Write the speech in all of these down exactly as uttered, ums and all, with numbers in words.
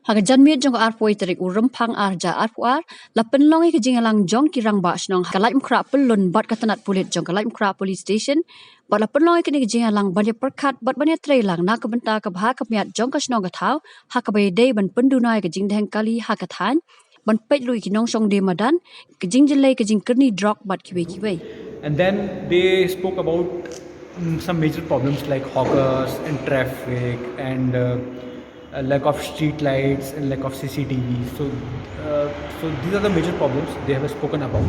Ha ka janmiet jong ka arphew tarik u Rymphang ar hajar arphew ar, la pynlong ïa ka jingïalang jong ki rangbah shnong ha ka Laitumkhrah Pyllun bad ka tnat pulit jong ka Laitumkhrah Police Station, bad la pynlong ïa kane ka jingïalang ban ïa pyrkhat bad ban ïa trei lang na ka bynta ka bha ka miat jong ka shnong ka thaw, ha kaba ïadei ban pynduna ïa ka jingdheng kali ha ka thaiñ, ban peit ruh ïa ki nongshong die madan, ka jingjyllei ka jingkyrni drok bad kiwei kiwei. And then they spoke about mm, some major problems like hawkers and traffic and uh, a lack of street lights and lack of C C T V. So, uh, so these are the major problems they have spoken about.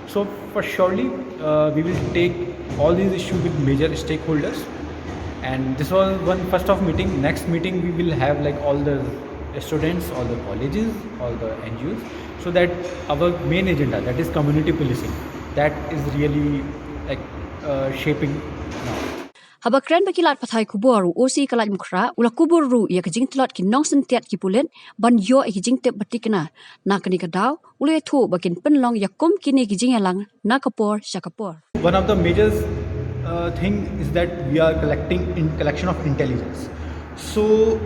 So for surely, uh, we will take all these issues with major stakeholders. And this was one first of meeting. Next meeting we will have like all the students, all the colleges, all the N G Os, so that our main agenda, that is community policing, that is really like uh, shaping now. Haba kren bad ki lad pathai khubor, u O C ka Laitumkhrah u la kubur ruh ïa ka jingtlot ki nongsyntiat ki pulit ban ïoh ïa ki jingtip ba thikna. Na kane ka daw u la ïathuh ba kin pynlong ïa kum kine ki jingïalang na ka por sha ka por. One of the major uh, thing is that we are collecting in collection of intelligence. So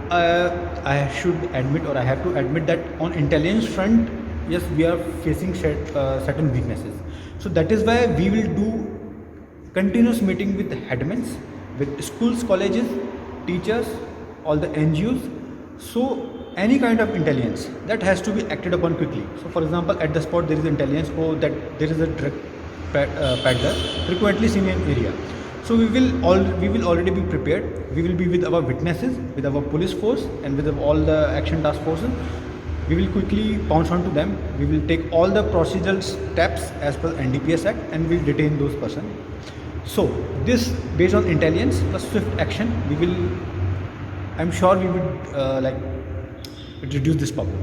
uh, I should admit, or I have to admit, that on intelligence front, yes, we are facing cer- uh, certain weaknesses. So that is why we will do continuous meeting with headmans, with schools, colleges, teachers, all the N G Os. So any kind of intelligence that has to be acted upon quickly. So for example, at the spot there is intelligence, oh, that there is a drug pe- uh, peddler frequently seen in area. So we will all we will already be prepared. We will be with our witnesses, with our police force, and with all the action task forces. We will quickly pounce onto them. We will take all the procedural steps as per N D P S Act, and we'll detain those persons. So this, based on intelligence plus swift action, we will, I'm sure we would uh, like reduce this problem.